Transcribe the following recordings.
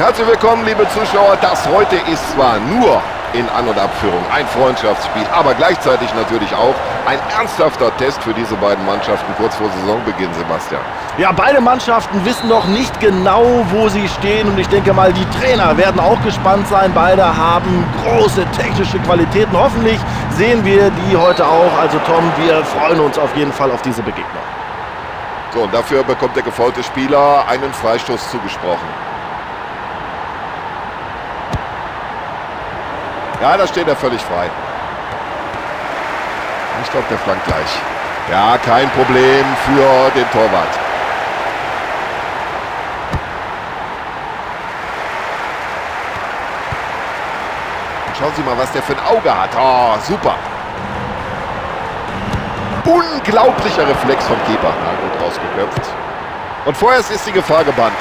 Herzlich willkommen, liebe Zuschauer. Das heute ist zwar nur in An- und Abführung ein Freundschaftsspiel, aber gleichzeitig natürlich auch ein ernsthafter Test für diese beiden Mannschaften kurz vor Saisonbeginn, Sebastian. Ja, beide Mannschaften wissen noch nicht genau, wo sie stehen. Und ich denke mal, die Trainer werden auch gespannt sein. Beide haben große technische Qualitäten. Hoffentlich sehen wir die heute auch. Also Tom, wir freuen uns auf jeden Fall auf diese Begegnung. So, und dafür bekommt der gefaulte Spieler einen Freistoß zugesprochen. Ja, da steht er völlig frei. Ich glaube, der flankt gleich. Ja, kein Problem für den Torwart. Und schauen Sie mal, was der für ein Auge hat. Oh, super. Unglaublicher Reflex vom Keeper. Na gut, rausgeköpft. Und vorerst ist die Gefahr gebannt.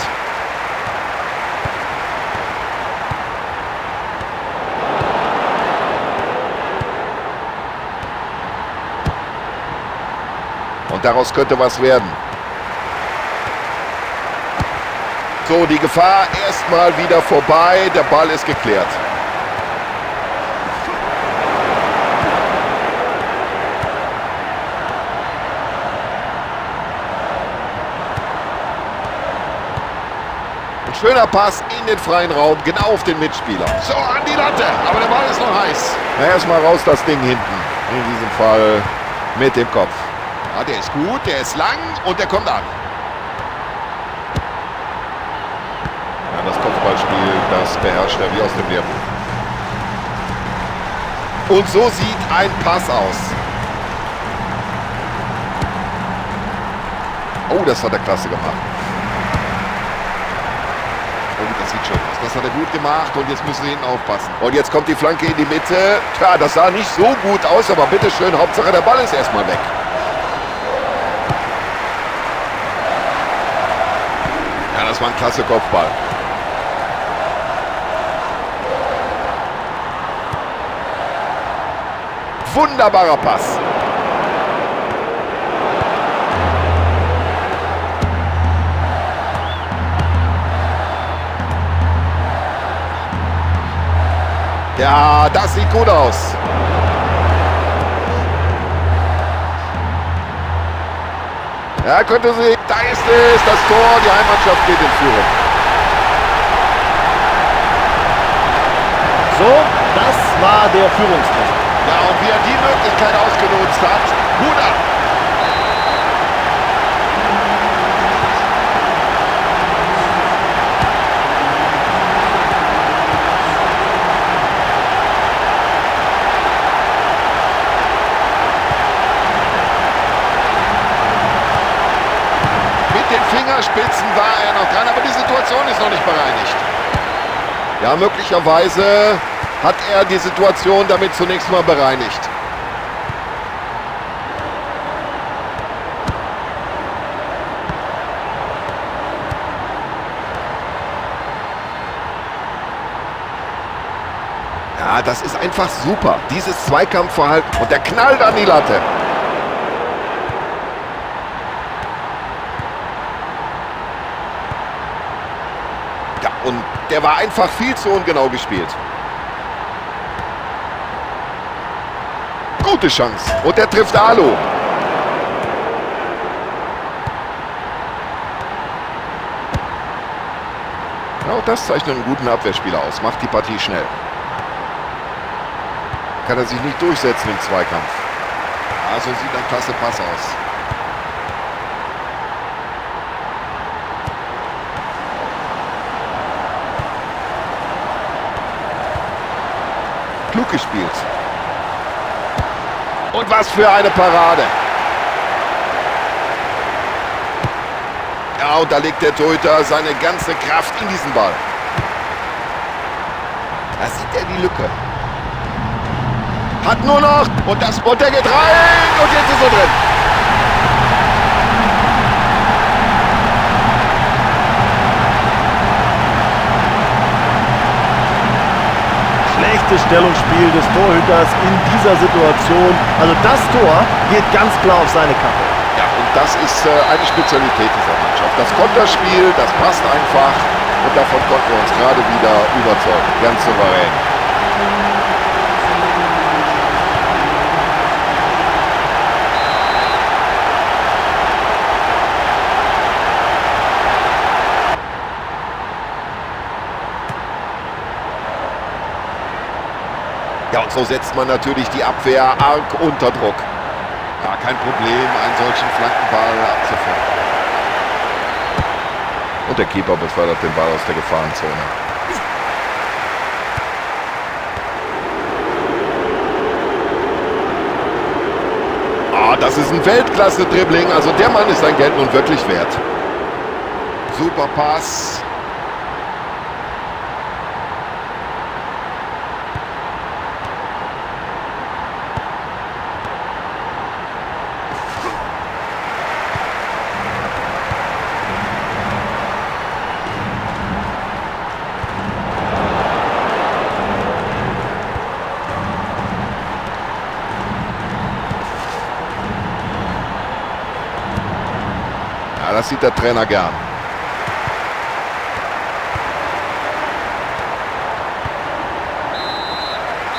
Und daraus könnte was werden. So, die Gefahr erstmal wieder vorbei. Der Ball ist geklärt. Ein schöner Pass in den freien Raum, genau auf den Mitspieler. So, an die Latte, aber der Ball ist noch heiß. Na, erstmal raus das Ding hinten. In diesem Fall mit dem Kopf. Ja, der ist gut, der ist lang und der kommt an. Ja, das Kopfballspiel, das beherrscht er wie aus dem Lehrbuch. Und so sieht ein Pass aus. Oh, das hat er klasse gemacht. Oh, das sieht schön aus. Das hat er gut gemacht und jetzt müssen sie hinten aufpassen. Und jetzt kommt die Flanke in die Mitte. Tja, das sah nicht so gut aus, aber bitteschön, Hauptsache der Ball ist erstmal weg. Ja, das war ein klasse Kopfball. Wunderbarer Pass. Ja, das sieht gut aus. Ja, könnte sie. Da ist es, das Tor. Die Heimmannschaft geht in Führung. So, das war der Führungstreffer. Ja, und wie er die Möglichkeit ausgenutzt hat, Hut ab. Mit den Fingerspitzen war er noch dran, aber die Situation ist noch nicht bereinigt. Ja, möglicherweise hat er die Situation damit zunächst mal bereinigt. Ja, das ist einfach super. Dieses Zweikampfverhalten und der knallt an die Latte. Ja, und der war einfach viel zu ungenau gespielt. Gute Chance. Und der trifft Alu. Ja, auch das zeichnet einen guten Abwehrspieler aus. Macht die Partie schnell. Kann er sich nicht durchsetzen im Zweikampf. Ja, so sieht ein klasse Pass aus. Klug gespielt. Und was für eine Parade. Ja, und da legt der Torhüter seine ganze Kraft in diesen Ball. Da sieht er die Lücke. Hat nur noch. Und das, und der geht rein. Und jetzt ist er drin. Schlechtes Stellungsspiel des Torhüters in dieser Situation. Also das Tor geht ganz klar auf seine Kappe. Ja, und das ist eine Spezialität dieser Mannschaft. Das Konterspiel, das passt einfach. Und davon konnten wir uns gerade wieder überzeugen. Ganz souverän. Ja, und so setzt man natürlich die Abwehr arg unter Druck. Ja, kein Problem, einen solchen Flankenball abzufangen. Und der Keeper befördert den Ball aus der Gefahrenzone. Ah, das ist ein Weltklasse-Dribbling. Also der Mann ist sein Geld nun wirklich wert. Super Pass. Ja, das sieht der Trainer gern.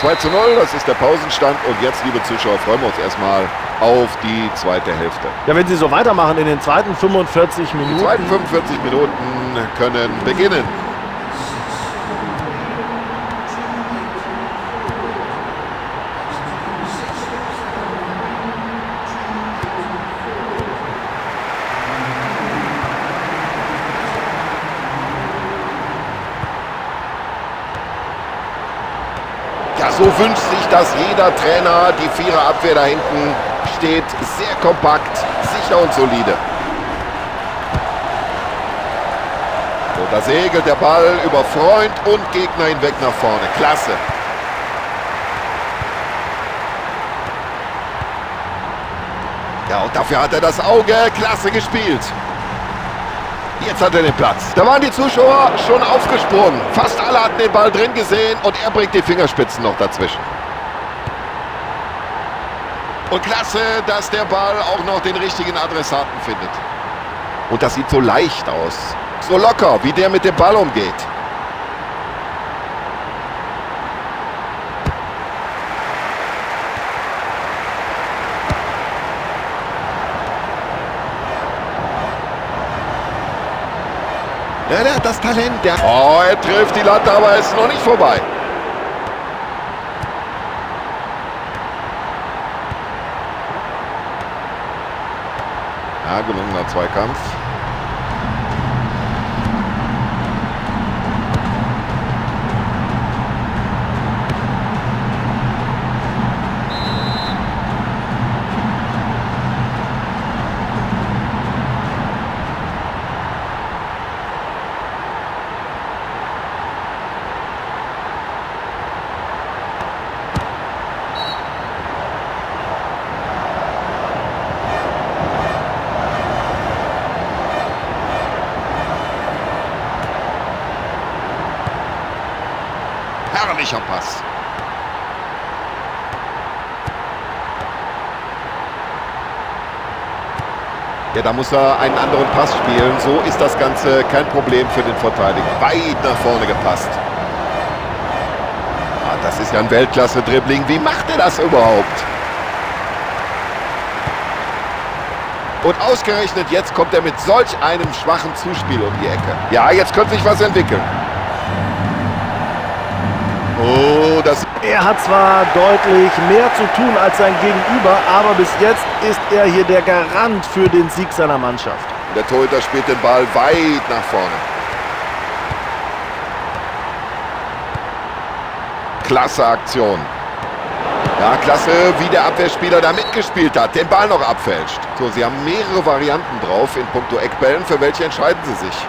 2:0, das ist der Pausenstand. Und jetzt, liebe Zuschauer, freuen wir uns erstmal auf die zweite Hälfte. Ja, wenn Sie so weitermachen in den zweiten 45 Minuten. Die zweiten 45 Minuten können beginnen. Ja, so wünscht sich das jeder Trainer. Die Viererabwehr da hinten steht sehr kompakt, sicher und solide. So, da segelt der Ball über Freund und Gegner hinweg nach vorne. Klasse. Ja, und dafür hat er das Auge. Klasse gespielt. Jetzt hat er den Platz. Da waren die Zuschauer schon aufgesprungen. Fast alle hatten den Ball drin gesehen und er bringt die Fingerspitzen noch dazwischen. Und klasse, dass der Ball auch noch den richtigen Adressaten findet. Und das sieht so leicht aus. So locker, wie der mit dem Ball umgeht. Ja, der hat das Talent. Der oh, er trifft die Latte, aber es ist noch nicht vorbei. Ja, gelungener Zweikampf. Herrlicher Pass. Ja, da muss er einen anderen Pass spielen. So ist das Ganze kein Problem für den Verteidiger. Weit nach vorne gepasst. Ah, das ist ja ein Weltklasse-Dribbling. Wie macht er das überhaupt? Und ausgerechnet jetzt kommt er mit solch einem schwachen Zuspiel um die Ecke. Ja, jetzt könnte sich was entwickeln. Oh, das Er hat zwar deutlich mehr zu tun als sein Gegenüber, aber bis jetzt ist er hier der Garant für den Sieg seiner Mannschaft. Der Torhüter spielt den Ball weit nach vorne. Klasse Aktion. Ja, klasse, wie der Abwehrspieler da mitgespielt hat, den Ball noch abfälscht. So, sie haben mehrere Varianten drauf in puncto Eckbällen. Für welche entscheiden sie sich?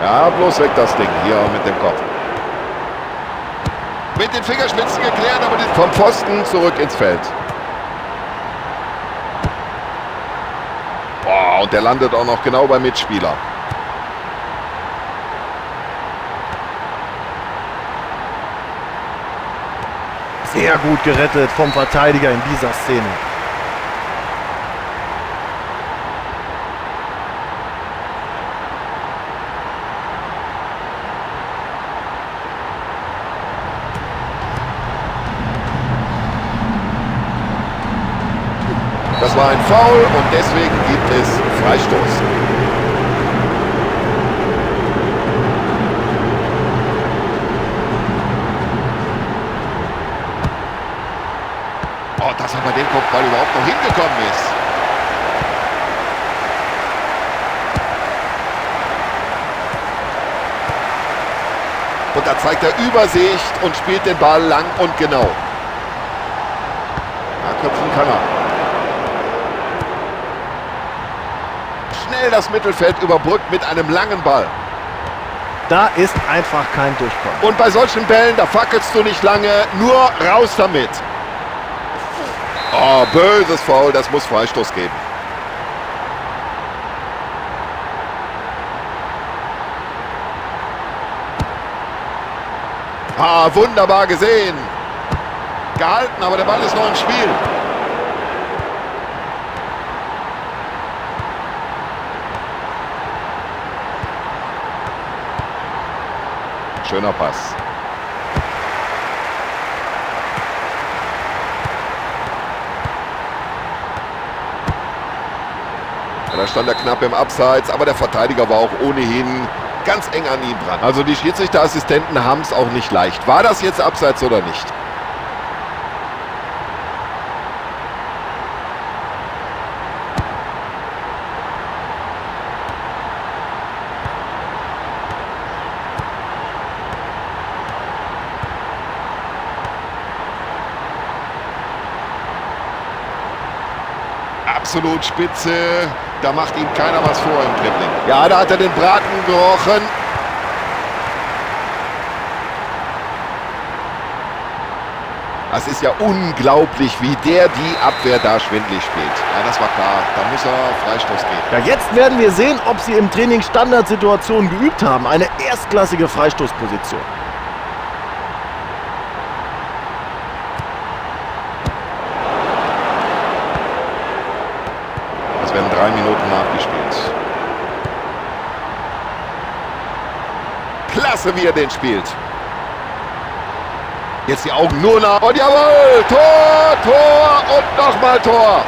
Ja, bloß weg das Ding hier mit dem Kopf. Mit den Fingerspitzen geklärt, aber vom Pfosten zurück ins Feld. Boah, und der landet auch noch genau beim Mitspieler. Sehr gut gerettet vom Verteidiger in dieser Szene. Das war ein Foul und deswegen gibt es Freistoß. Oh, dass er bei dem Kopfball überhaupt noch hingekommen ist. Und da zeigt er Übersicht und spielt den Ball lang und genau. Ja, köpfen kann er. Schnell das Mittelfeld überbrückt mit einem langen Ball. Da ist einfach kein Durchkommen. Und bei solchen Bällen, da fackelst du nicht lange, nur raus damit. Oh, böses Foul, das muss Freistoß geben. Ah, wunderbar gesehen. Gehalten, aber der Ball ist noch im Spiel. Schöner Pass. Da stand er knapp im Abseits, aber der Verteidiger war auch ohnehin ganz eng an ihm dran. Also die Schiedsrichterassistenten haben es auch nicht leicht. War das jetzt Abseits oder nicht? Absolut spitze. Da macht ihm keiner was vor im Dribbling. Ja, da hat er den Braten gerochen. Das ist ja unglaublich, wie der die Abwehr da schwindlig spielt. Ja, das war klar. Da muss er Freistoß geben. Ja, jetzt werden wir sehen, ob sie im Training Standardsituationen geübt haben. Eine erstklassige Freistoßposition. Es werden 3 Minuten nachgespielt. Klasse, wie er den spielt. Jetzt die Augen nur nach. Und jawohl, Tor, Tor und nochmal Tor.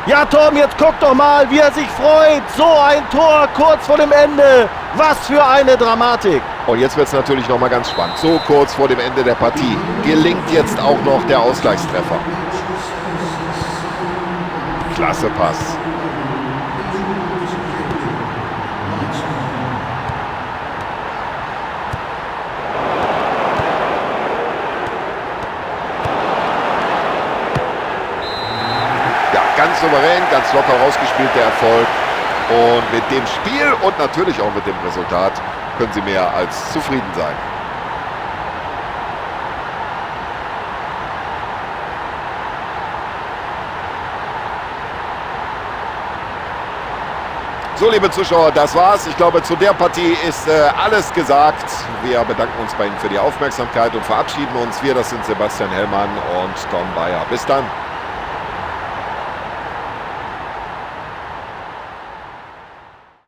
Ja, Tom, jetzt guck doch mal, wie er sich freut. So ein Tor kurz vor dem Ende. Was für eine Dramatik. Und jetzt wird's natürlich nochmal ganz spannend. So kurz vor dem Ende der Partie gelingt jetzt auch noch der Ausgleichstreffer. Klasse Pass. Ja, ganz souverän, ganz locker rausgespielt der Erfolg. Und mit dem Spiel und natürlich auch mit dem Resultat können sie mehr als zufrieden sein. So, liebe Zuschauer, das war's. Ich glaube, zu der Partie ist alles gesagt. Wir bedanken uns bei Ihnen für die Aufmerksamkeit und verabschieden uns. Wir, das sind Sebastian Hellmann und Tom Bayer. Bis dann.